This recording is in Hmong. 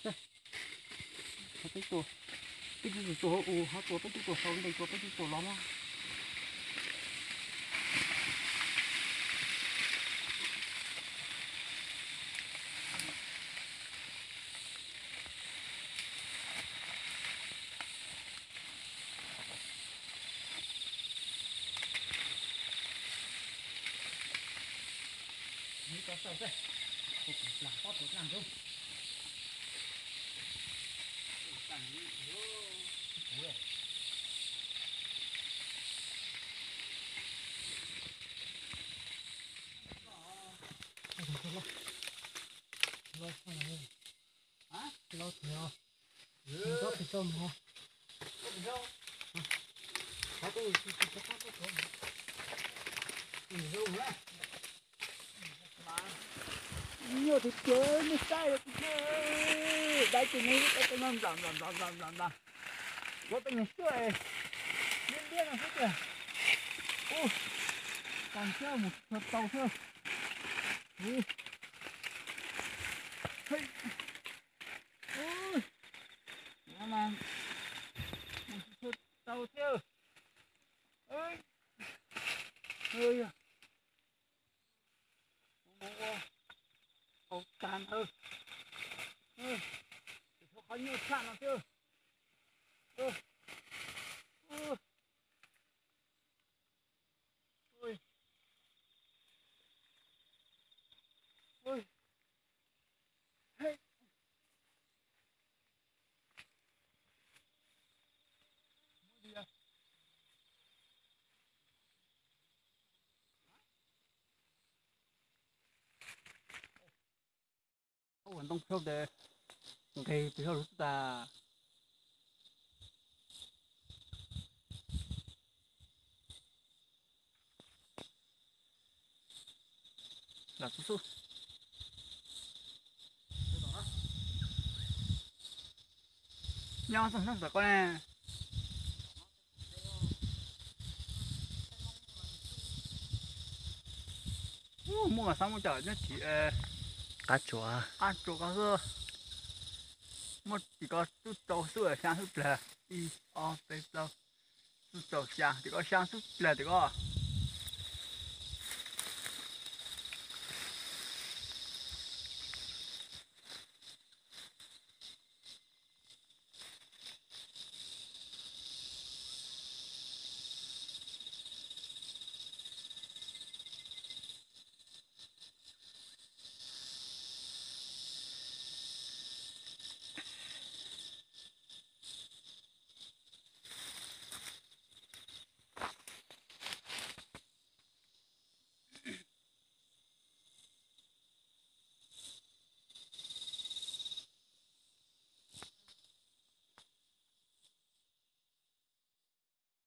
Peb tug tuam, peb tug tuam hauv, ho tuam peb tug tuam saud ntes, tuam peb tug tuam los na. Nyuaj tiag tiag, nej saib, dai tus no, dai tus no nplam nplam nplam nplam nplam nplam. Kuv tej nyuag xyuaj liab liab no xwb tiag. Ub, tas thiab, mus tsis tau thiab. Ub, hej, ub, no mas mus tsis tau thiab. Ub, yog mus ua hauv tas ntawd, ub, qhov nyuaj tshaj no thiab. Ub, ub, ub, ub, hej. Ua ntoo plaub tes nqis pes hauj lug xwb tas. Los xub xub. Nyob txog nroog tom koj ne. Ub, muaj mas xav muaj cov nyob tim qab tsuas, qab tsuas ko xwb. Muaj tim ko xub rau xwb, xya xub plag, ib ob peb plaub, xub rau xya, tim ko xya xub plag tim ko.